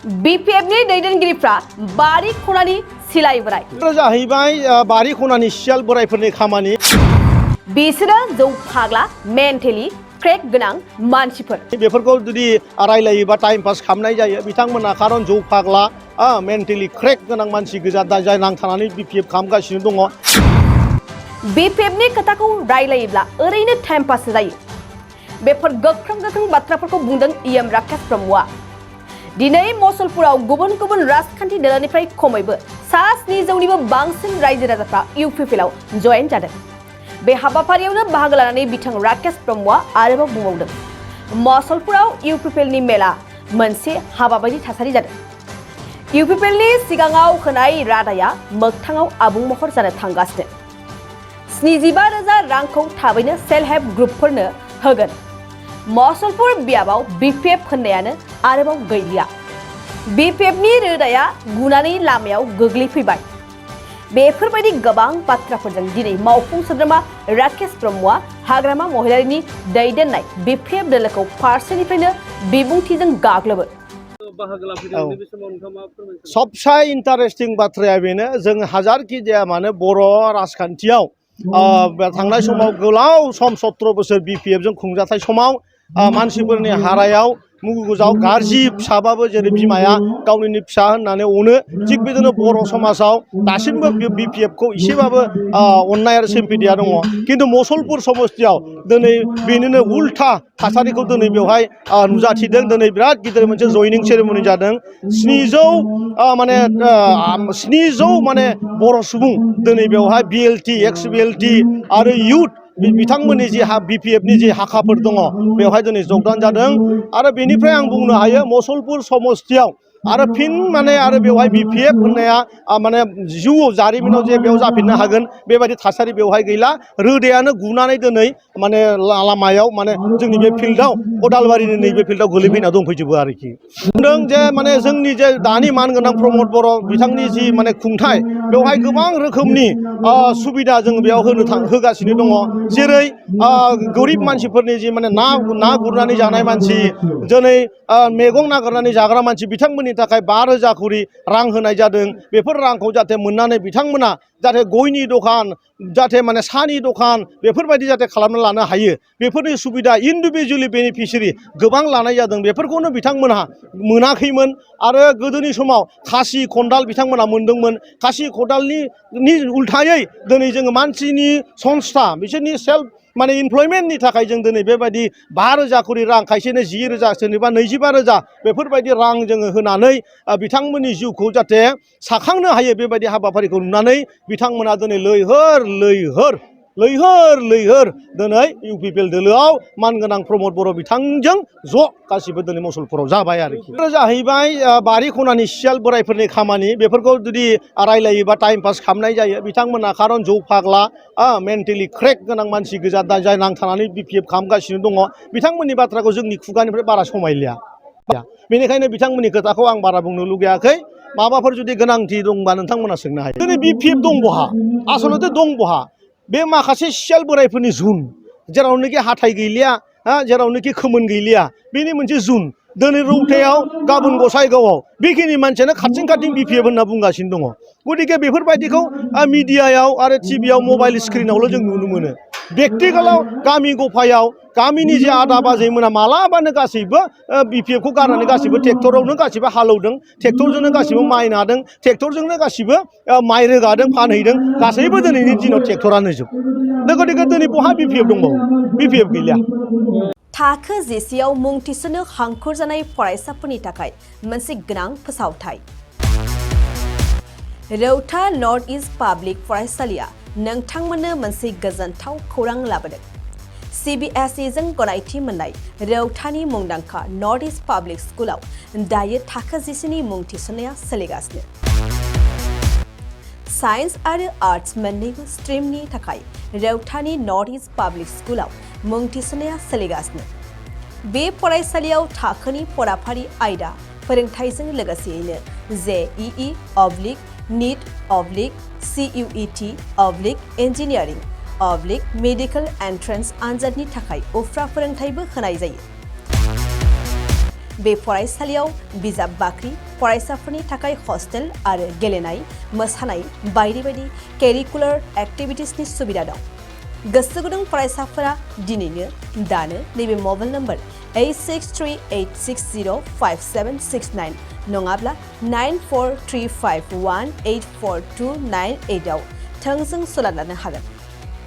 BPFनि दैदेनगिरिफ्रा बारि खनानि सिलाइ बोराय जाहैबाय बारि खनानि सियाल बोरायफोरनि खामानि बिसोरो जौ फाग्ला मेन्टेलि क्रेक गोनां मानसिफोर बेफोरखौ जुदि रायलायोबा टाइम पास खालामनाय जायो बिथांमोना खारन जौ फाग्ला मेन्टेलि क्रेक गोनां मानसि गोजा दा जाय नांथानानै BPF खालामगासिनो दङ BPFनि खोथाखौ रायलायोब्ला ओरैनो टाइम पास जायो बेफोर गोख्रों बाथ्राफोरखौ बुंदों EM राकेश ब्रह्मआ दिनै मसलपुराव गुबुन राजखान्थि दोलोनिफ्राय खमैबो 7,000निबो बांसिन रायजो राजाफ्रा UPPLआव जयेन जादों बे हाबाफारियावनो बाहागो लानानै बिथां राकेश ब्रह्मआ आरोबाव बुंबावदों मसलपुराव UPPLनि मेला मोनसे हाबा बायदि थासारि जादों UPPLनि सिगाङाव होनाय रादाया मोगथाङाव आबुं महर जानो थांगासिनो 75,000 रांखौ थाबैनो सेल्फ हेल्प ग्रुपफोरनो होगोन मसलपुर बियाबाव BPF होननायानो आरोबाव गैलिया BPFनि रोदाया गुनानै लामायाव गोग्लैफैबाय बेफोरबायदि गोबां बाथ्राफोरजों दिनै मावफुं सोद्रोमा राकेश ब्रह्मआ हाग्रामा महिलारिनि दैदेननाय BPF दोलोखौ फारसेनिफ्रायनो बिबुंथिजों गाग्लोबो सबसे इन्टारेस्टिं बाथ्राया बेनो जों हाजारखि जाया मानो बर' राजखान्थियाव थांनाय समाव गोलाव सम 17 बोसोर BPF जों खुंजाथाय समाव मानसिफोरनि हारायाव मुगुजाव गाज्रि फिसाबाबो जेरै बिमाया गावनि फिसा होननानै अनो थिग बिदिनो बर' समाजाव दासिमबो BPF खौ एसेबाबो अननाय आरो सिम्पेथिया दङ खिन्थु मसलपुर समस्थियाव दिनै बेनिनो उल्था थासारिखौ दिनै बेवहाय नुजाथिदों दिनै बिराद गिदिर मोनसे जयनिं सेरेमनि जादों 700 माने बर' सुबुं दिनै बेवहाय BLT एक्स BLT आरो इउथ बिथांमोननि जि BPFनि जि हाखाफोर दङ बेवहाय दिनै जगदान जादों आरो बेनिफ्राय आं बुंनो हायो मसलपुर समस्थियाव आरो फिन माने आरो बेवहाय BPF होननाया माने जिउआव जारिमिनाव जे बेयाव जाफिननो हागोन बेबायदि थासारि बेवहाय गैला रोदायानो गुनानै दिनै माने लामायाव माने जोंनि बे फिल्डआव अदालबारिनि नैबे फिल्डआव गोलैफैना दंफैजोबो आरोखि बुंदों जे माने जोंनि जे दानि मानगोनां प्रमद बर' बिथांनि जि माने खुंथाय बेवहाय गोबां रोखोमनि सुबिदा जों बेयाव होगासिनो दङ जेरै गोरिब मानसिफोरनि जि माने ना गुरनानै जानाय मानसि दिनै मैगं नागिरनानै जाग्रा मानसि बिथांमोननि थाखाय 5,000 करि रां होनाय जादों बेफोर रांखौ जाहाथे मोननानै बिथांमोना जाहाथे गयनि दखान जाहाथे माने साहानि दखान बेफोरबायदि जाहाथे खालामना लानो हायो बेफोरनि सुबिदा इन्डिभिजुवेलि बेनिफिसियारि गोबां लानाय जादों बेफोरखौनो बिथांमोनहा मोनाखैमोन आरो गोदोनि समाव खासि खदाल बिथांमोना मोनदोंमोन खासि खदालनि उल्थायै दिनै जोङो मानसिनि संस्था बिसोरनि सेल्फ माने इमप्लयमेन्टनि थाखाय जों दिनै बेबायदि 5,000 करि रां खायसेनो 10,000 सोरनिबा 25,000 बेफोरबायदि रां जोङो होनानै बिथांमोननि जिउखौ जाहाथे साखांनो हायो बेबायदि हाबाफारिखौ नुनानै बिथांमोना दिनै लैहोर दिनै UPPL दोलोआव मानगोनां प्रमद बर' बिथांजों ज' गासिबो दिनै मसलपुराव जाबाय आरोखि बेफोर जाहैबाय बारि खनानि सियाल बोरायफोरनि खामानि बेफोरखौ जुदि रायलायोबा टाइम पास खालामनाय जायो बिथांमोना खारन जौ फाग्ला मेन्टेलि क्रेक गोनां मानसि गोजा दा जाय नांथानानै BPF खालामगासिनो दङ बिथांमोननि बाथ्राखौ जोंनि खुगानिफ्राय बारा समायलिया बेनिखायनो बिथांमोननि खोथाखौ आं बारा बुंनो लुगैयाखै माबाफोर जुदि गोनांथि दंबा नोंथांमोना सोंनो हायो दिनै BPF दं बहा आसलथे दं बहा बे माखासे सियाल बोरायफोरनि जुन जेरावनोखि हाथाय गैलिया जेरावनोखि खोमोन गैलिया बेनि मोनसे जुन दिनै रौथायाव गाबोन गसाइगावआव बेखिनि मानसियानो खाथिं BPF होनना बुंगासिनो दङ गतिके बेफोरबायदिखौ मिडियायाव आरो टिभियाव मबाइल स्क्रिनावल' जों नुनो मोनो प्रेक्टिकेलाव गामि गफायाव गामिनि जे आदा बाजैमोना मालाबानो गासैबो BPF खौ गारनानै गासैबो ट्रेक्टरावनो गासैबो हालौदों ट्रेक्टरजोंनो गासैबो माइ नादों ट्रेक्टरजोंनो गासैबो माइ रोगादों फानहैदों गासैबो दिनैनि दिनाव ट्रेक्टरानो जोब गतिके दिनै बहा BPF दंबावो BPF गैलिया थाखो जिसेआव मुं थिसननो हांखुर जानाय फरायसाफोरनि थाखाय मोनसे गोनां फोसावथाय रौता नर्थ इस्ट पाब्लिक फरायसालिया नोंथांमोननो मोनसे गोजोनथाव खौरां लाबोदों CBSE जों गनायथि मोननाय रौतानि मुंदांखा नर्थ इस्ट पाब्लिक स्कुलाव दायो थाखो जिसेनि मुं थिसननाया सोलिगासिनो साइन्स आरो आर्ट्स मोन्नैबो स्ट्रिमनि थाखाय रौतानि नर्थ इस्ट पाब्लिक स्कुलाव मुं थिसननाया सोलिगासिनो बे फरायसालियाव थाखोनि फराफारि आयदा फोरोंथायजों लोगोसेयैनो JEE NEET CUET engineering medical entrance आनजादनि थाखाय उफ्रा फोरोंथायबो होनाय जायो बे फरायसालियाव बिजाब बाख्रि, फरायसाफोरनि थाखाय हस्टेल आरो गेलेनाय, मोसानाय बायदि बायदि केरिकुलार एक्टिभिटिसनि सुबिदा दं। गोसो गुदुं फरायसाफोरा दिनैनो दानो नैबे मबाइल नम्बर 8638605769 नङाब्ला 9435184298 आव थोंजों सोलोंनो हागोन।